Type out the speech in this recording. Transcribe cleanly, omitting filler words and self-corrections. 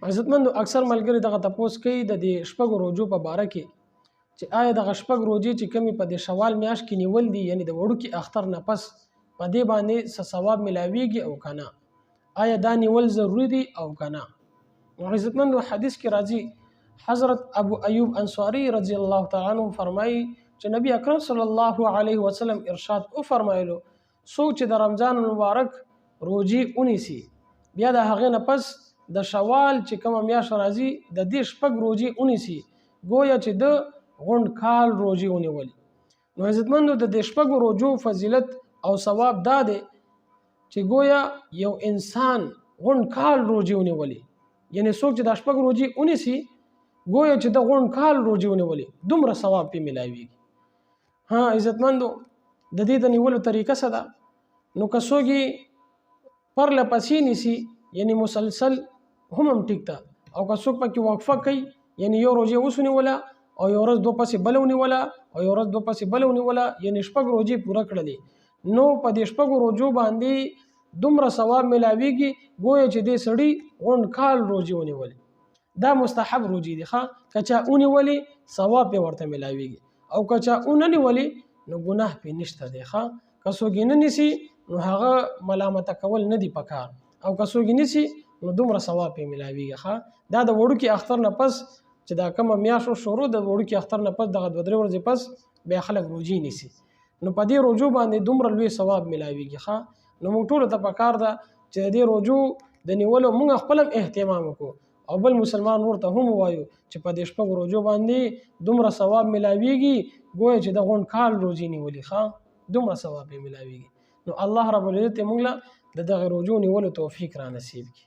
عزتمندو، اکثر ملګري دغه تپوس کوي د دې شپږو روژو په باره کې چې آیا دغه شپږ روژې چې کومې په دې شوال میاشت کې نیول دي، یعنی د وړوکي اختر نه پس، په دې باندې څه ثواب ملاویږي او که نه؟ آیا دا نیول ضروري دي او که نه؟ نو عزتمندو، حدیث کې راځي، حضرت ابو ایوب انصاری رضی الله تعالی عنہ فرمایي چې نبی اکرم صلی الله علیه وسلم ارشاد او فرمایلو، څوک چې د رمضان المبارک روژې ونیسي، بیا د هغې نه پس د شوال چې کومه میاشت راځي د دې شپږ روژې ونیسي، ګویا چې د غونډ کال روژې ونیولې. نو عزتمندو، د دې شپږو روژو فضیلت او ثواب دا دی چې ګویا یو انسان غونډ کال روژې ونیولې، یعنی څوک چې دا شپږ روژې ونیسي، ګویا چې د غونډ کال روژې ونیولې، دومره ثواب پې ملاویږي. ها عزتمندو، د دې د نیولو طریقه څه ده؟ نو که څوک یې پرله پسې نیسي، یعنی مسلسل، هم ټیک ده، او که څوک پکې وقفه کوي، یعنی یو روژه اوس ونیوله او یو ورځ دوه پسې بله ونیوله او یو ورځ دوه پسې بله ونیوله، یعنی شپږ روژې پوره کړلې، نو په دې شپږو روژو باندې دومره ثواب ملاویږي ګویا چې دې سړي غونډ کال روژې ونیولې. دا مستحب روژې دي. ښه، که چا ونیولې ثواب پې ورته ملاویږي او که چا ونه نیولې نو ګناه پې نشته دی. ښه، که څوک یې نه نیسي نو هغه ملامته کول نه دی پکار، او که څوک یې نیسي نو دومره ثواب پې ملاویږي. ښه، دا د وړوکي اختر نه پس چې دا کومه میاشت شروع، د وړوکي اختر نه پس دغه دوه درې ورځې پس بیا خلک روژې نیسي، نو په دې روژو باندې دومره لوی ثواب ملاویږي. ښه، نو موږ ټولو ته پکار ده چې د دې روژو د نیولو موږ خپل هم اهتمام وکړو او بل مسلمان ورته هم ووایو چې په دې شپږو روژو باندې دومره ثواب ملاویږي ګویا چې د غونډ کال روژې نیولي. ښه، دومره ثواب یې ملاویږي. نو الله رب العزت موږ له د دغه روژو نیولو توفیق را نصیب کړي.